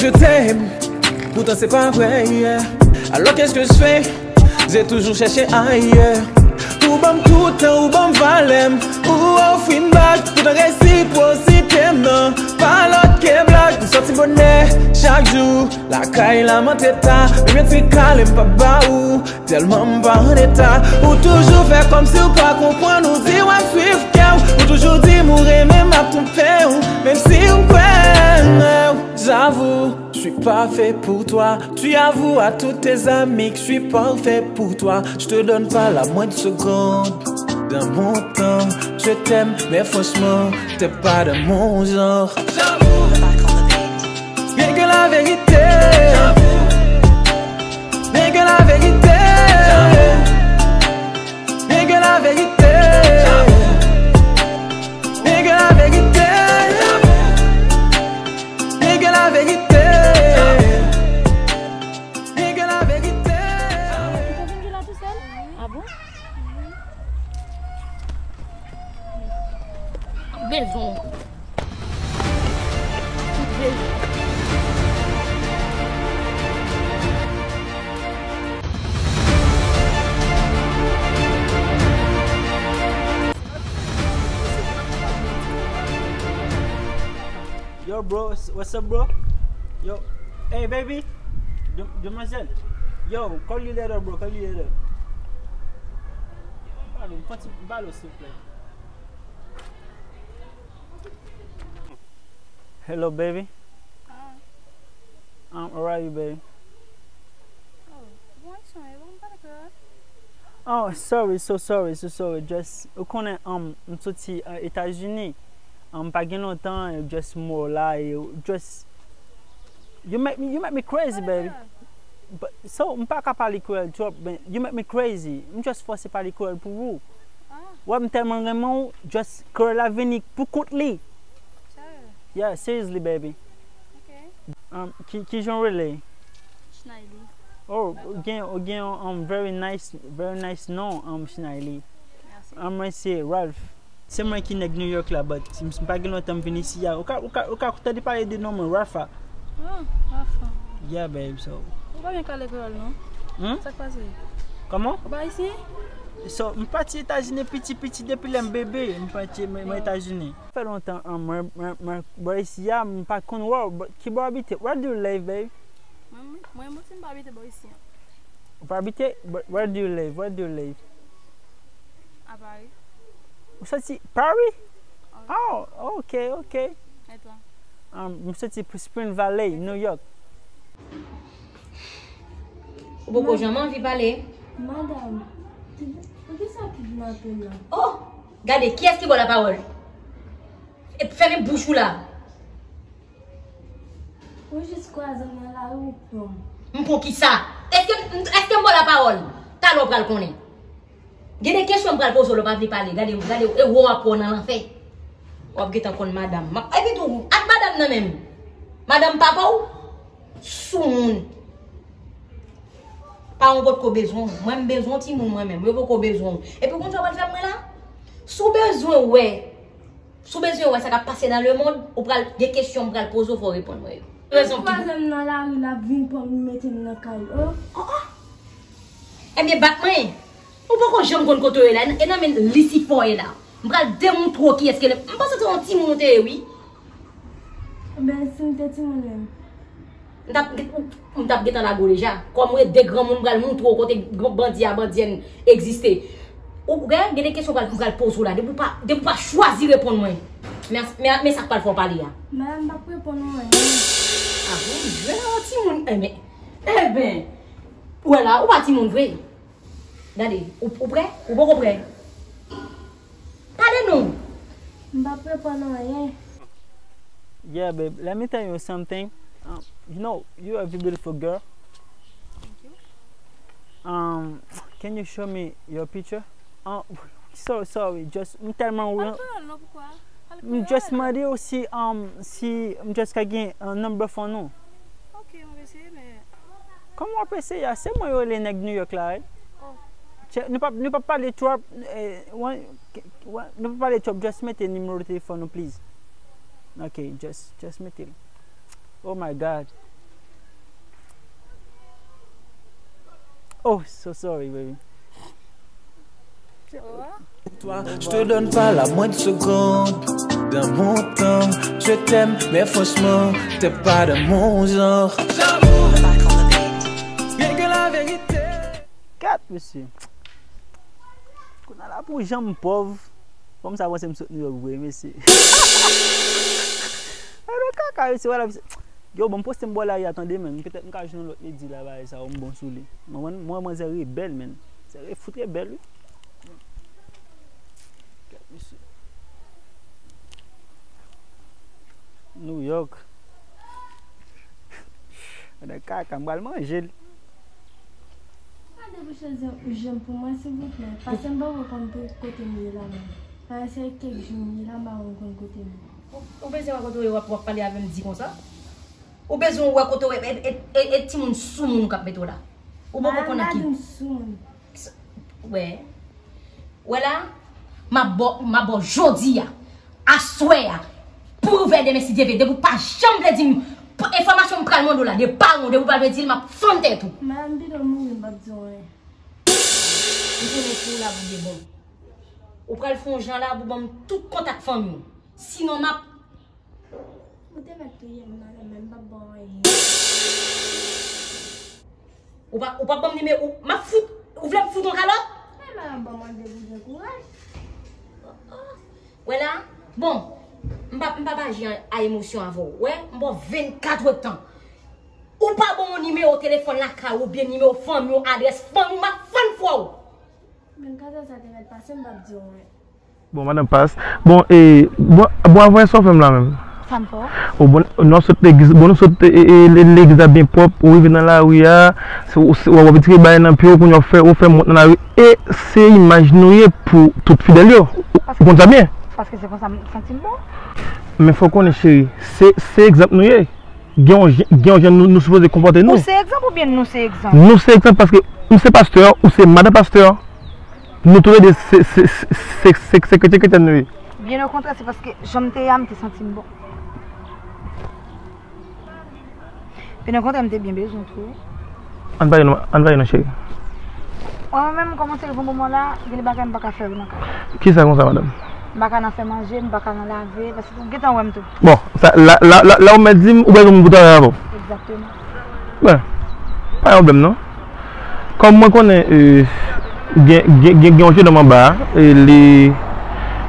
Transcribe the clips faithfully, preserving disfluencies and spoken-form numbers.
Je t'aime, pourtant c'est pas vrai. Alors qu'est-ce que je fais? J'ai toujours cherché ailleurs. Ou ban m tout tan, ou ban m valè m, ou ofri m bag, tout an resipwosite m nan, pa lòt ke blag. M sòti bonè chak jou, lakay la m antre ta, menm yon ti kale m p ap ba ou, tèlman m pa an eta. Ou toujou fè kòmsi w pa konprann, ou di w ap swiv kè w, ou toujou di m ou renmen m ap twonpe w, menm si m kwè w. J'avoue, je suis pas fait pour toi. Tu avoues à tous tes amis que je suis pas fait pour toi. Je te donne pas la moindre seconde de mon temps. Je t'aime, mais franchement, t'es pas de mon genre. J'avoue, rien que la vérité. Rien que la vérité. Rien que la vérité. Rien que la vérité. Nèg la verite. Nèg la verite. Ou te vin jwe la tou sèl? Ah bon? Bezwen. Yo, bro, what's, what's up, bro? Yo, hey, baby. Dem- Demwazèl. Yo, call you later, bro. Call you later. Pardon, pati balo, silvouplè. Hello, baby. Ah, Um, how are you, baby? oh, bon, Ayisyen, e bon, m pale kreyòl. Oh, sorry, so sorry, so sorry. Just, ou konnen, um, m soti uh, Etazini. Um, pa gen lontan, e just m wè w la, e just, you make me, you make me crazy, Pale baby. kreyòl. But, so, m pa ka pale kreyòl twòp, but you make me crazy. M just fòse pale kreyòl pou ou. Ah, Wè, m tèlman renmen w, just kreyòl la vini pou kont li. serye? Yeah, seriously, baby. Ok. Um, ki, ki jan w rele? Schneily. Oh, ou gen, ou gen yon um, very nice, very nice non, um, Schneily. Mèsi. Um, mwen se Ralph. Se mwen ki nèg New York la, but m, m pa gen lontan m vin isi a. Ou ka, ou ka, ou ka tande pale de non mwen, Ralph a. Oh, Ralph. Yeah, babe, so. Ou pa byen pale kreyòl, non? Hmm? Sa k pase? Kòman? Ou pa Ayisyen? So, m pati Etazini piti, piti, depi lè m bebe, m pati mwen mwen Etazini. Fè lontan, an, mwen, mwen, mwen, bò isi a, m pa konn wè w, but ki bò w abite? Where do you live, babe? Mwen, mwen, mwen, mwen, si m pa abite bò isi an. Ou pa abite? But where do you live? Where do you live? A Paris. Ou soti Paris? Ah. Oh, ok, ok. E twa? Um, m soti Spring Valley, New York. Ou poko janm anvi pale. Madam, poukisa ki vin apèl la? Oh! Gade, kiyès ki ba w lapawòl? E fèmen bouch ou la. Ou jis kwaze m nan lari ou pran m. M pran kisa? Èske, èske m ba w lapawòl? Talè w pral konnen. Gen de kesyon m pral poze w lè w pa vle pale. Gade, gade, e wè w ap wè w nan lanfè. W ap gentan konn madanm. M ap, epi tou, ak madanm nan menm. Madanm papa w? Soumoun. Paran w potko bezwen w. Mwen m bezwen w timoun mwen menm. Yo poko bezwen w. Epi w konn sa w pral fè mwen la? Si w bezwen wè, si w bezwen wè sa k ap pase nan lemonn, ou pral gen kesyon m pral poze w fò w reponn mwen yo. Rezon ki Kwaze m nan lari l ap vin pran m mete m nan kay. Oh. Ebyen bat mwen. Ou poko janm konn kote w ye la. E nan men Lisifè w ye la. M pral demontre w kiyès ke le. M panse se yon timoun ou te ye wi. Ebyen si m te timoun menm. M t ap, m t ap gentan lage w deja. Kòm w de granmoun, m pral montre w kote gran bandi a, bandyèn egziste. Ou gen, gen de kesyon m pral, m pral poze w la. Depi w pa, depi w pa chwazi reponn mwen. Men, men, men sa k pral fè w pale a. Madanm m p ap reponn ou anyen. Ah, bon, jwe nan yon timoun. Enben, enben. Ou wè la, ou pa timoun vre. Gade, ou, ou prè? Ou poko prè? Pale non. M p ap reponn anyen. Yeah, babe. Let me tell you something. Um, you know, you are a beautiful girl. Um, can you show me your picture? Um, so sorry, just m tèlman Pale kreyòl non, poukwa? Pale M just kreyòl. Mande w si, um, si m just ka gen uh, number phone ou. Ok, m ap eseye, men Kòman w ap eseye a? Se mwen yo rele nèg New York la, wi. Oh. Che- Nou p ap, nou p ap pale twòp, eh, wan- ke- wan- nou p ap pale twòp, just mete nimewo telefòn ou, please. Ok, just, just mete l. Oh my God. Oh, so sorry, baby. Pour toi, je te donne pas la moindre seconde. Dans mon temps, je t'aime, mais franchement, t'es pas dans mon genre. Rien que la vérité. Kat, mesye. Kounye a la pou jan m pòv. Fanm sa panse m sot New York vre, mesye. Ay, nan kaka, mesye, wala, mesye. Yo, bon, m poste m bò lari a, tande, men. Petèt m ka jwenn yon lòt lady la, bagay sa, ou m bon sou li. Mwen, mwen, mwen, manzè rebèl, men. Se re-, fout rebèl, wi. Kèt, mesye. New York. Nan kaka, m pral manje l. Pa debouche zye ou je m pou mwen, silvouplè. Paske m poko konn tou kote m ye la menm. Sa fè se kèk jou m ye la, m pa konn konn kote m ye. Ou, ou bezwen wè kote w ye w ap, w ap pale avè m di konsa? Ou bezwen wè kote w ye, e, e, e, e timoun soumoun ou k ap mete w la? Ou poko konn ak ki? Madam soumoun. Wè. Wè la, m ap ba w, m ap ba w jodi a, aswè a, pou ouvè demen si Dye vle, depi w pa janm vle di m p-, enfòmasyon m pral mande w la, de pawon, depi w pa vle di l, m ap fann tèt ou. Madam, pito mouri, m p ap di w anyen. M konnen kou w la pou de bon. Ou pral fè yon jan la pou ban m tout kontak fanmi w. Sinon, m ap Ou te mèt touye m, madanm, men m p ap ba w anyen. Ou pa, ou p ap ban m nimewo, ou, m ap fout, ou vle m fout yon kalòt? Men madanm, ban m mande pou gen kouraj. Wè la, bon, m p ap, m p ap aji a, a emosyon avè w. Wè, m ba w vennkat èdtan. Ou pa ban m nimewo telefòn lakay ou, oubyen nimewo fanmi w, adrès fanmi w, m ap fann fò w. Menm kanta sa te mèt pase, m p ap di w anyen. Bon, madanm Pas. Bon, e, bon, bon, avanyè sa w fè m la menm? Sa m fè w? O, bon, nou sot legliz, bon, nou sot e, e, e, legliz la byen pwòp, ou rive nan lari a, se, ou, se, w ap retire bagay nan pye w, kounye a w fè, w fè mont nan lari, e se imaj nou ye pou tout fidèl yo. Ou, ou konn sa byen? Paske se konsa m santi m bon. Men fò w konnen, cheri, se, se egzanp nou ye. Gen yon jan, gen yon jan nou, nou sipoze konpòte nou. Ou se egzanp oubyen nou se egzanp? Nou se egzanp paske m se pastè, ou se madan pastè. Nou toulede se, se, se, se, se, se kretyen, kretyen nou ye. Byen okontrè, se paske jan m te ye a, m te santi m bon. Byen okontrè, m te byen bezwen tou. Ann pale non, ann pale non, cheri. Mwen menm, kòman se rive yon moman la, gen de bagay m pa ka fè yo nan kay. Kisa konsa, madanm? M pa ka nan fè manje, m pa ka nan lave, paske ou gentan wè m tou. Bon, sa, la, la, la, la ou mèt di m, ou bezwen moun pou travay avè w. Egzakteman. Bon, pa gen pwoblèm non. Kòm mwen konnen, e, gen, gen, gen, gen yon jenòm anba a, e li,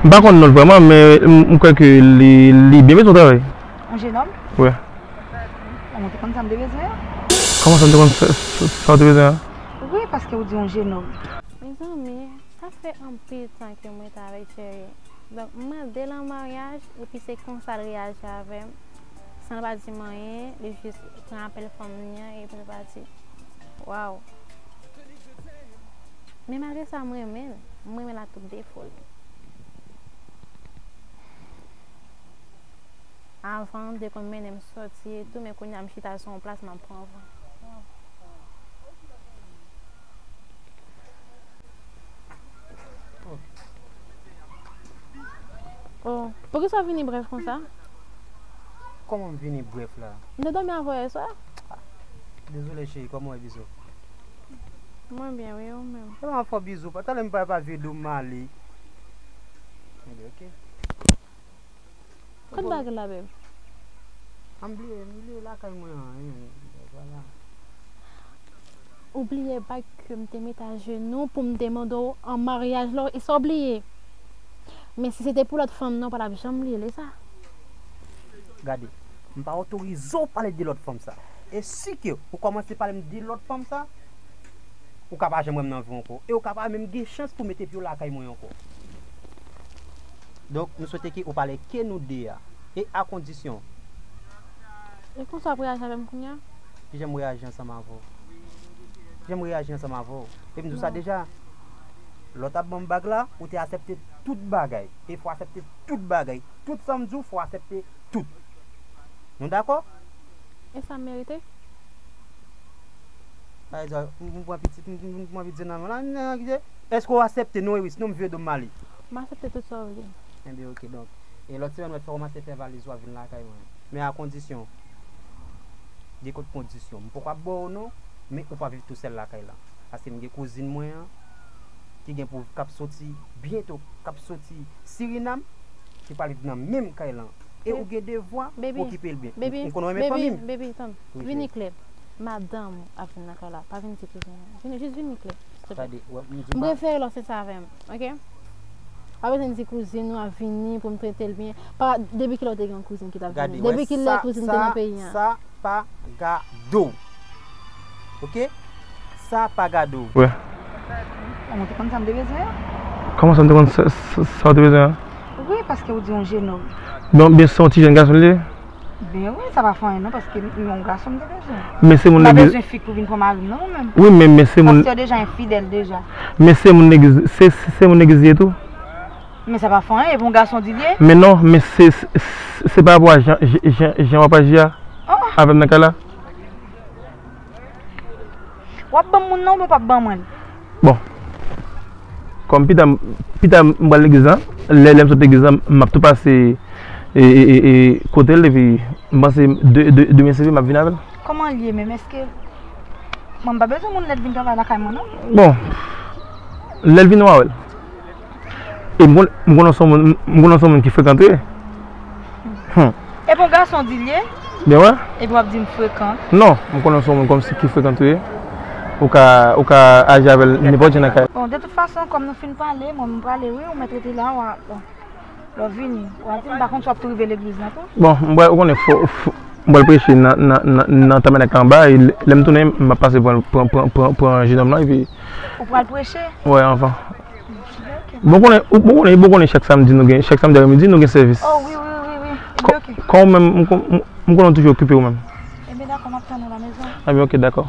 m pa konn non l vrèman, men m, m kwè ke li, li byen bezwen travay. Yon jenòm? Wi. Bon, mwen te konn sa m te bezwen an. Kòman sa, m te konn sa, sa, sa w te bezwen an? Wi, paske ou di yon jenòm. Mezanmi, sa fè anpil tan ke mwen t avèk Jerry. Donk, m mande l an maryaj, epi se konsa l reyaji avè m, san l pa di m anyen, li jis pran apèl fanm li an, epi l pati. Waw! Men malgre sa, m renmen l. M renmen l ak tout defo l. Avan, m te konn mennen m sòti etou, men kounye a m chita sou yon plas, m ap pran van. Oh, poukisa w vini brèf konsa? Kòman m vini brèf la? M te dòmi avè w yèswa. Dezole cheri, kòman w ye, Bizo? Mwen byen wi, ou menm? Kòman w fè, Bizo? Talè m pa, pa vye do m ale. Ebyen, oke. Kot bag la, babe? A, m bliye, m bliye lakay mwen an, wi, vwala. Ou bliye bag ke m te met ajenou pou m te mande w an maryaj la, e sa w bliye? Men si se te pou lòt fanm nan, ou pa t ap janm bliye li sa. Gade, m pa otorize w pale de lòt fanm sa. E si ke ou kòmanse pale m de lòt fanm sa, ou ka pa janm wè m nan vi w ankò. E ou ka pa menm gen chans pou mete pye w lakay mwen ankò. Donk, nou swete ke ou pale ke nou de a. E a kondisyon. E konsa w ap reyaji avè m kounye a? Kijan m reyaji ansanm avè w? Kijan m reyaji ansanm avè w? Epi m di w sa deja. Lè w t ap ban m bag la, ou te aksepte tout bagay. E fò w aksepte tout bagay. Tout sa m di w, fò w aksepte tout. Nou dakò? E sa m merite? Pa egzanp, m, m pran pitit, m, m, m pran pitit nan men w la, m, m, m, èske w aksepte? Non, e wi, sinon m vire do m ale. M aksepte tout sa w vle. Enben, oke, donk. E lòt semèn, mwen fè kòmanse fè valiz ou ap vin lakay mwen. Men a kondisyon. Gen kèk kondisyon. M poko ap ba w non, men ou pa viv tousèl lakay la. Paske m gen kouzin mwen an, ki gen pou, k ap soti byento, k ap soti Sirinam, ki pral viv nan menm kay lan. E ou gen devwa pou okipe l byen. Ou konn renmen fanmi m. Baby, tann. Vini klè. Madanm ou ap vin nan kay la. Pa vin di kouzin mwen. Vini, jis vini klè, silteplè. Gade, w ap m di. M prefere lè w se sa avè m, oke? Pa bezwen di kouzin ou ap vini pou m trete l byen. Pa, depi kilè w te gen yon kouzin ki t ap vini? Depi kilè kouzin te nan peyi an? Sa pa gade w. Oke? Sa pa gade w. Wè. Kòman w te konn sa m te bezwen an? Kòman sa m te konn sa, sa, sa w te bezwen an? Wi, paske w di yon jenòm. Donk, byen se yon ti jèn gason li ye? Ben wi, sa pa fè anyen non, paske m yon gason m te bezwen. Men se moun legliz. M pa bezwen fi pou vin pran mari m non, mwen menm. Wi, men, men se moun. Pastè deja enfidèl deja. Men se moun legliz, se, se, se moun legliz li ye tou. Men sa pa fè anyen, e pou yon gason di l ye. Men non, men se, se, se, se pa rapò a jan, jan, jan, jan w ap aji a avè m nan kay la. W ap ban m moun nan oubyen w p ap ban mwen l? Bon. Kòm pita, pita m pral legliz lan, lè, lè m sot legliz lan, m ap tou pase e, e, e, e, kote l, epi m panse de, de, demen se vre, m ap vin avè l. Kòman l ye menm? Èske mwen m pa bezwen moun lè l vin travay lakay mwen non? Bon, lè l vin w a wè l. E m konn, m konnen se yon moun, m konnen se yon moun ki frekan tou ye. Hmm. Epi yon gason di l ye? Ben wè. Epi w ap di m frekan? Non, m konnen se yon moun kòmsi ki frekan tou ye. Ou ka, ou ka aji avè l nenpòt jan nan kay. Bon, de tout fason, kòm nou fin pale, mwen m prale wi, ou mèt rete la, w a, bon. Lè w vini, w a di m pa konn si w ap tou rive legliz lan tou. Bon, m pral, ou konnen, fò, fò, m pral preche nan, nan, nan, nan tabènak la anba, e lè, lè m tounen, m ap pase pran, pran, pran, pran, pran jenòm lan, epi. Ou pral preche? Wè, anvan. Bon, konnen, ou, bon, konnen, bon, konnen chak samdi nou gen, chak samdi apremidi nou gen sèvis. Oh, wi, wi, wi, wi. Ebyen, oke. Kò, kò ou menm, m, m, m konnen w toujou okipe ou menm. Ebyen, dakò, m ap tann ou la mezon. Ebyen, oke, dakò.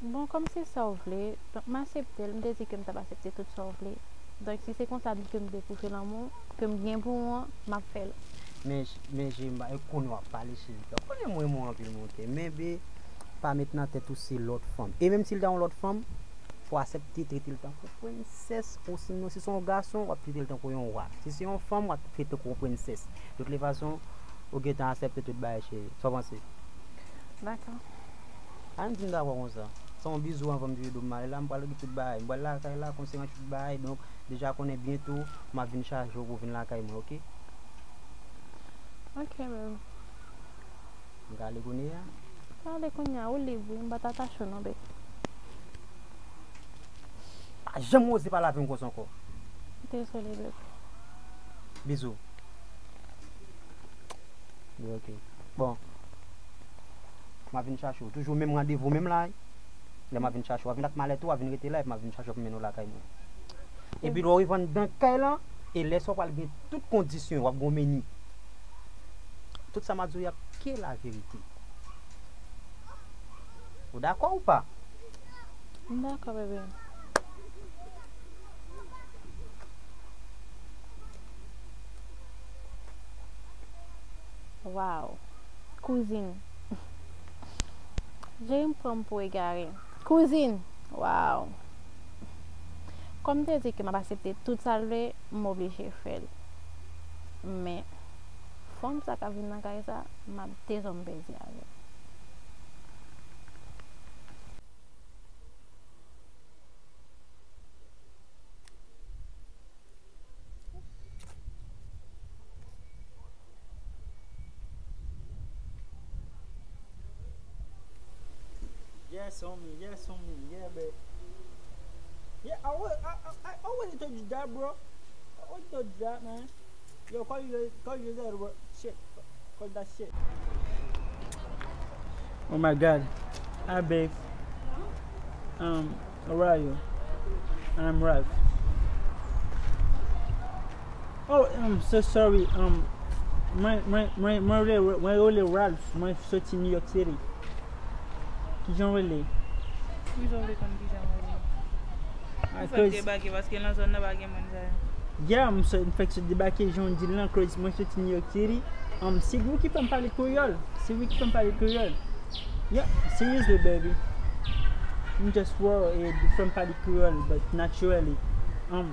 Bon, kòm se sa w vle, donk m aksepte l, m te di ke m t ap aksepte tout sa w vle. Donk, si se konsa ke m dekouche lanmou ke m gen pou ou an, m ap fè l. Men, men, Jemba, e konnen w ap pale, cheri. Ou konnen m renmen w anpil, monchè. Men, be, pa met nan tèt ou se lòt fanm. E menm si l ta yon lòt fanm, fò w aksepte trete l tankou prensès, osinon si se yon gason, w ap trete l tankou yon wa. Si se yon fanm, w ap trete l tankou yon prensès. De toutes les façons, ou gentan aksepte tout bagay, cheri. Sa w panse? Dakò. Pa menm di m dakò konsa. Se yon bizou anvan m vire do m ale la, m pral okipe tout bagay. M pral lakay la, konsekan tout bagay, donk, deja konnen byento, m ap vin chache w pou w vin lakay mwen, oke? Oke, babe. M ka ale kounye a? Ou ka ale kounye a, ou lib, wi, m pa t atache w non, babe. Pa janm oze pale avè m konsa ankò. Dezole, babe. Bizou. Bon, oke. Bon. M ap vin chache w. Toujou menm randevou, menm la, wi. Lè m ap vin chache w, w ap vin ak malèt ou, w ap vin rete la, epi m ap vin chache w pou mennen w lakay mwen. Epi lè w rive anndan kay lan, e lè sa w pral gen tout kondisyon, w ap gen yon meni. Tout sa m ap di w, y ap ke laverite. Ou dakò ou pa? M dakò, bebe. Waw. Kouzin. Jere m pran m pou egare. Kouzin! Waw. Kòm m te di ke m ap aksepte tout sa l vle, m oblije fè l. Men, fanm sa k ap vin nan kay sa, m ap dezòm pèdi avè l. Yes, homie. Yes, homie. Yeah, babe. Yeah, I, wa- I, I, I already told you that, bro. I already told you that, man. Yo, call you, call you later, bro. Shit. Call that shit. Oh my God. Hi, babe. Um, where are you? I'm Ralph. Oh, I'm so sorry. Um, mwen, mwen, mwen, mwen rele, mwen rele Ralph. Mwen soti New York City. Kijan w rele? Kijan w vle konn kijan mwen rele? Mwen fèk debake paske nan zòn nan pa gen moun sa yo. Yeah, m sot, m fèk sot debake, jan w di l lan, cause mwen soti New York City. Um, se ou ki fè m pale kreyòl. Se ou ki fè m pale kreyòl. Yeah, seriously, baby. M just raw e fè m pale kreyòl, but naturally. Um,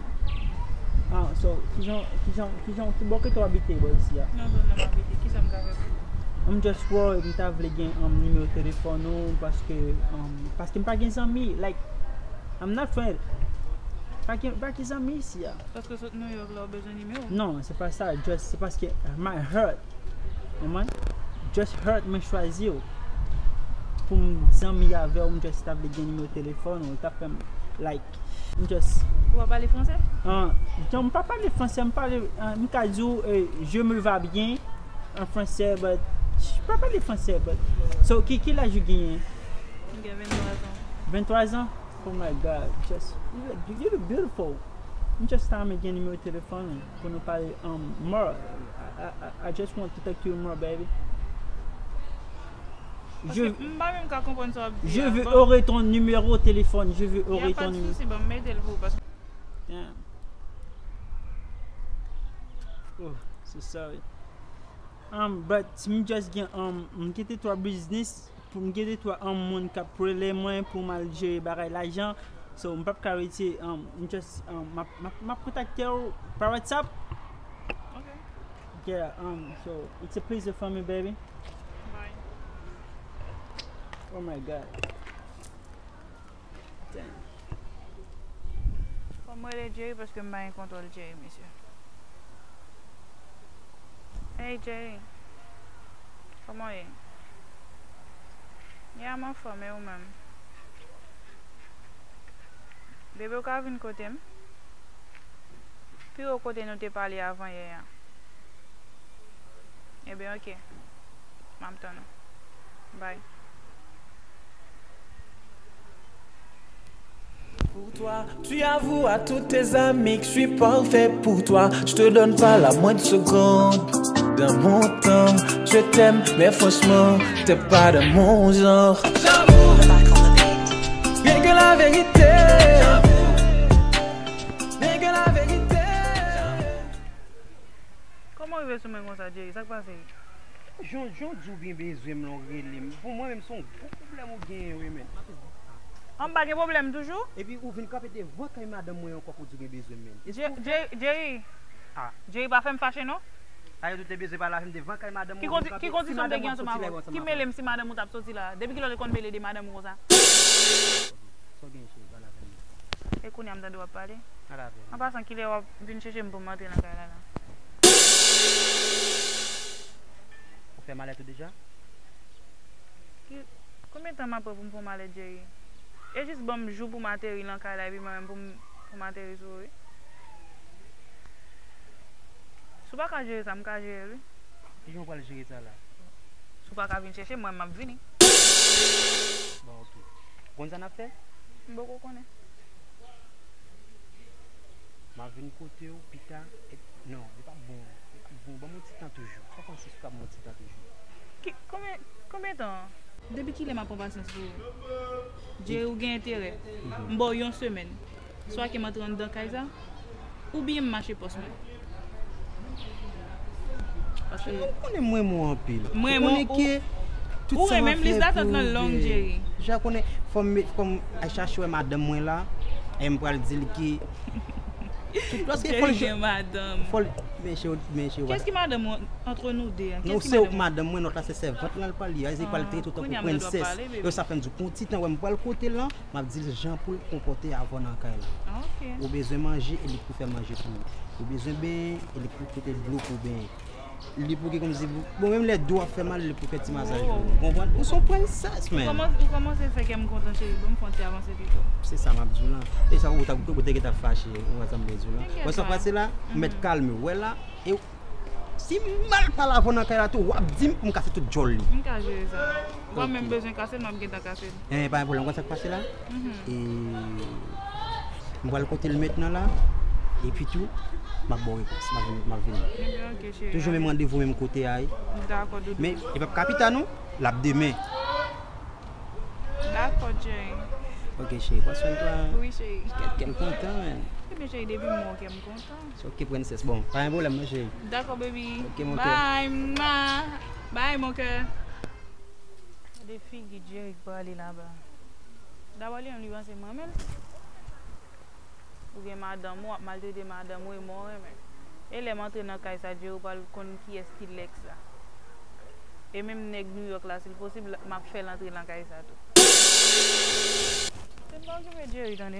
ah, so, kijan, kijan, kijan, ki bò kote w abite bò isi a? Nan zòn nan m abite, kisa m ka fè pou ou? M just raw, m ta vle gen, um, nimewo telefòn ou, paske, um, paske m pa gen zanmi, like, I'm not friend. Pa gen, pa gen zanmi isi a. Paske w sot New York la, ou bezwen nimewo? Non, se pa sa. Just, se paske my heart. Konprann? Just heart mwen chwazi w. Pou m zanmi avè w, m just ta vle gen nimewo telefòn ou, ta fè m like. M just Ou pa pale franse? Ah, jan m pa pale franse, m pale, ah, m ka di w, eh, je me va bien en français, but, m pa pale franse, but, so, ki, ki laj ou genyen? M gen venntwa zan. Venntwa zan? Oh my God, just, you look, you look beautiful. M just ta renmen gen nimewo telefòn ou pou nou pale, um, more. I, I, I, I just want to talk to you more, baby. Paske m pa menm ka konprann sa w ap di a. Je veux aurais ton numéro de téléphone. Je veux aurais ton numéro. Y a pa de souci, ban m mete l pou ou, paske Damn. Oh, so sorry. Um, but m just gen, um, m gen de twa biznis, pou m gen de twa, um, moun k ap rele mwen pou m al jere bagay lajan. So, m p ap ka rete, um, m just, um, m ap, m ap, m ap kontakte w pa WhatsApp. Ok. Yeah, um, so, it's a pleasure for me, baby. Bye. Oh my God. Damn. Fò m rele Jerry paske m pa gen kontwòl Jerry, mesye. Hey, Jerry. Kòman w ye? Yeah, m anfòm, e ou menm? Bebe, w ka vin kote m? Pi wo kote nou te pale avan yè a. Ebyen, oke. M ap tann ou. Bye. Pour toi, tu avoues à tous tes amis que je suis parfait pour toi. Je te donne pas la moindre seconde dans mon temps. Je t'aime, mais franchement, t'es pas dans mon genre. J'avoue, rien que la vérité. Rien que la vérité. Kòman w rive sou mwen konsa, Jerry? Sa k pase? Jan, jan w di w gen bezwen m lan, w rele m. Pou mwen menm, se yon gwo pwoblèm ou genyen, wi, men. An, m pa gen pwoblèm toujou? Epi ou vin kanpe devan kay madanm mwen ankò pou di w gen bezwen m, men. Jerry, Jerry pa fè m fache, non. Sa yo tout te bezwen pale avè m devan kay madanm mwen, ki kondisyon m te gen ansanm avè w? Ki mele m si madanm ou t ap soti la? Depi kilè w te konn mele de madanm ou konsa? Sa w gen, cheri, pale avè m. E kounye a m tande w ap pale? Pale avè m. An pasan, kilè w ap vin chèche m pou m antre nan kay la la? Ou fè malèt ou deja? Ki, konbyen tan m ap pran pou m fè yon malèt, Jerry? E jis ban m jou pou m ateri nan kay la, epi mwen menm pou m, pou m ateri sou ou, wi. Si w pa ka jere sa, m ka jere l, wi. Kijan w pral jere sa la? Si w pa ka vin chèche m, mwen, m ap vini. Bon, oke. Ou konn sa n ap fè? M poko konnen. M ap vin kote w pita. Non, li p ap bon. Li p ap bon. Ban m yon ti tan toujou. Sa w panse si w ka ban m yon ti tan toujou? Ki, konbyen, konbyen tan? Depi kilè m ap pran pasyans pou ou? Jerry, ou gen enterè. M ba w yon semèn. Swa ke m antre anndan kay sa, oubyen m mache pòs mwen. Paske ou konnen m renmen w anpil. M renmen w. Ou konnen ke tout sa m ap fè pou ou, Jerry. Ou renmen m, lis datant lan long, Jerry. Ou ja konnen, fò m, fò m al chache wè madanm mwen la, e m pral di l ke Jerry gen madanm. Fò l, men cheri, men cheri, kiyès ki madanm ou, antre nou de a? Non, se ou k madanm mwen, lòt la se sèvant lan l pral ye. Sa vle di pral trete w tankou prensès. E sa fè m di w, pran ti tan, wè m pral kote l lan, m ap di l jan pou l konpòte avè w nan kay la. Ou bezwen manje, e li k pou fè manje pou ou. Ou bezwen benyen, e li k pou pote dlo pou w benyen. Li pou gen kòmsi, bon, menm lè do w ap fè mal, li pou fè ti masaj pou ou. Ou konprann? Ou se yon prensès, man. Ou kòmanse, ou kòmanse fè kè m kontan, cheri. Ban m fè yon ti avanse pito. Se sa m ap di w lan. E sa ou t ap, ou te gentan fache, ou wè sa m vle di w lan. Wè sa k pase la? Ou mèt kalme w. Wè la, e si m mal pale avè w nan kay la tou, w ap di m pou m kase tout djòl li. M ka jere sa. Ou pa menm bezwen kase l, m ap gentan kase l. Eh, pa gen pwoblèm, ou konn sa k pase la? E m pral kote l mentnan la, epi tou, m ap ba w repons, m ap vini, m ap vini. Ebyen, oke, cheri. Toujou menm randevou, menm kote a, wi. Dakò, doudou. Men, li p ap ka pita, non, l ap demen. Dakò, Jerry. Oke, cheri, pran swen twa. Wi, cheri. Kè, kè m kontan, man. Ebyen, cheri, depi m wè w, kè m kontan. Se oke, prensès. Bon, pa gen pwoblèm, non, cheri. Dakò, baby. Oke, mon cœur. Bye, mwa. Bye, mon cœur. Gade figi Jerry k prale laba. Dabò li menm li panse m renmen l. Ou gen madanm ou, w ap maltrete madanm ou e mwen w renmen. E lè m antre nan kay sa, Jerry pral konn kiyès ki Lex la. E menm nèg New York la, si l posib, m ap fè l antre nan kay sa tou. Se pa okipe Jerry, tande.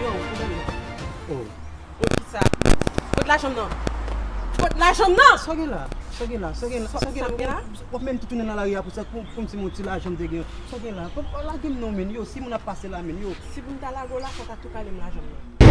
Yo, ou tande? Oh. Ou ki sa? Kot lajan m nan? Kot lajan m nan? Sa gen la? Sa gen la? Sa gen la? Sa gen la? W ap menm tou tounen nan lari a pou sa, pou, pou m si m yon ti lajan m te gen. Sa gen la? Pa, pa lage m non, men, yo, si moun ap pase la, men, yo. Si pou m ta lage w la, fò w ta tou kale m lajan m nan.